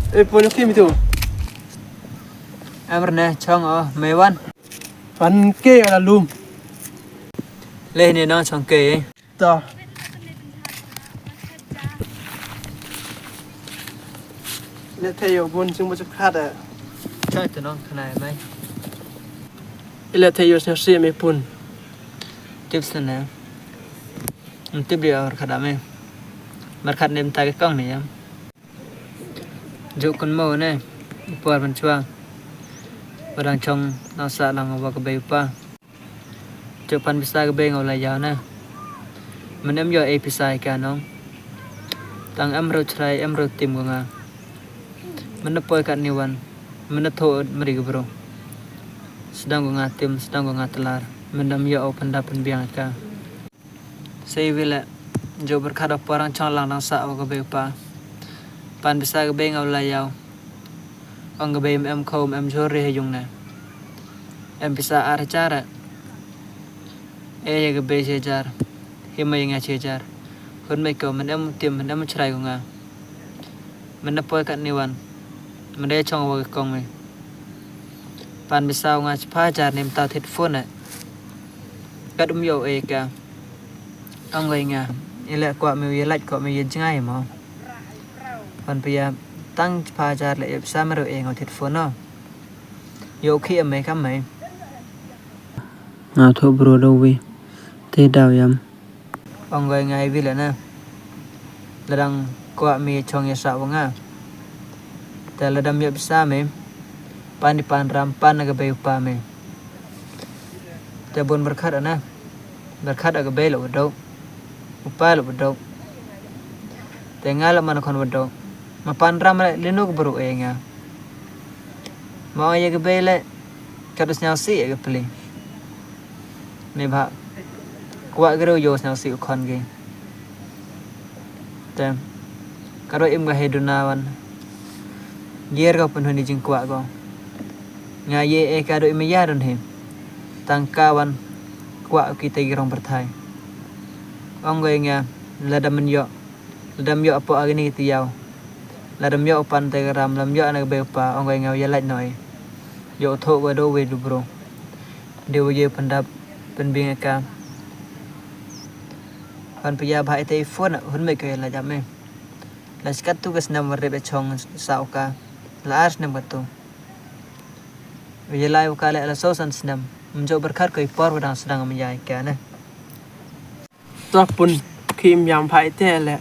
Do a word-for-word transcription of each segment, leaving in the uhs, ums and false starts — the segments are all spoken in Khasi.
Ei, pon ki mi tu. Amr ne chong o, me wan. Pan ke ala lum. Le ne no chong ke. Ta. Le te yo bun jing mo chak khat. Chai te nong khnai mai. Ile te yo snya si me pun. Tip sene. Tip dia ar khada me. Mar khat nem ta ke kong ne ya. Juk kun mo ne. Upar ban chwa. Ba dang chong nang sa lang wa ka bei upa. Juk pan pisa ka bei ngau la yaw ne. Men em yo e pisa ka nong. Tang em ro chrai em ro tim ko nga. Men na poi kat ni wan. Men na tho mri ko bro. Sedang ko nga tim, sedang ko nga telar. Men em yo o panda pen biang ka. Sei wile, jo berkhat o porang chong lang nang sa o ka bei upa. Pan pisa ka bei ngau la yaw. Ong ka bei em em khau em jor re yung ne. Em pisa ar hajar. E ya ka bei hajar. Hima ya nga hajar. Hun mai ko men em tim men em chrai ko nga. Men na poi kat ni wan. Men dei chong wa ka kong me. Pan pisa nga chpa hajar nem ta thit phone ne. Kat um yo e ka. Ong wei nga. Ile kwa me ye lait kwa me ye jngai mo. Pan pia tang chpa hajar le ep sa me ro e ngau thit phone no. Yo khi em me kam me. Nga tho bro do wi. Te daw yam. Ong wei nga i wi le na. Ladang kwa me chong ya sa wa nga. Te ladam ya pisa me. Pan di pan ram pan na ka bei upa me. Te bun berkhat ana. Berkhat aga bei lo bedok. Upa lo bedok. Te nga lo man khon bedok. Ma pan ram le linu ka beru e nga. Ma ya ka bei le. Ka dus nyau si ya ka peli. Ne ba. Kwa gero yo nyau si u khon ge. Te. Ka ro im ga he duna wan. Yer ga pun huni jing kwa go. Nga ye e ka ro im ya dun he. Tang ka wan kwa ki te girong berthai. Ong go nga lada men yo. Lada men yo apo agni ti yau. Lada men yo pan te ram lam yo anak be pa ong go nga ya lait noi. Yo tho go do we du bro. De we ye pandap pen bing ka. Han pia ba ite phone hun me ke la jam me. La skat tu ke snam rep e chong sa ka. La ar snam ka tu. Ye lai ka le la so san snam. Mjo berkhat ko i por wadang sedang am ya ka ne. To pun ki im yam phai te le.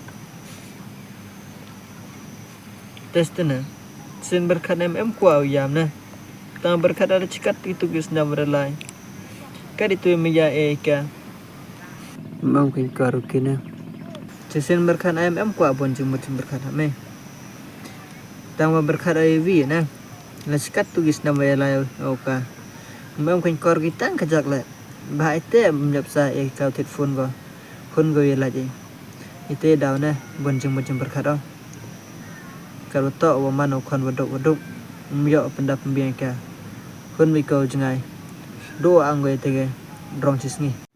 Test ne. Sin berkhat em em kwa u yam ne. Tang berkhat ada chikat itu ki snam re lai. Ka di tu im ya e ka. Mam kin karu kine. Chisin berkhat em em kwa bon jing mutin berkhat me. Tang wa berkhat ai wi ne. La chikat tu ki snam wa ya lai o ka. Mam kin kar ki tang ka jak le. Ba ite mjap sa e ka thit phone go. Hun go ye laj e. Ite daw ne bon jing bon jing berkhat o. Ka ru to wa man o khon waduk waduk. Myo penda pembiang ka. Hun mi ko jngai. Do ang go ite ge. Drong chi sngi.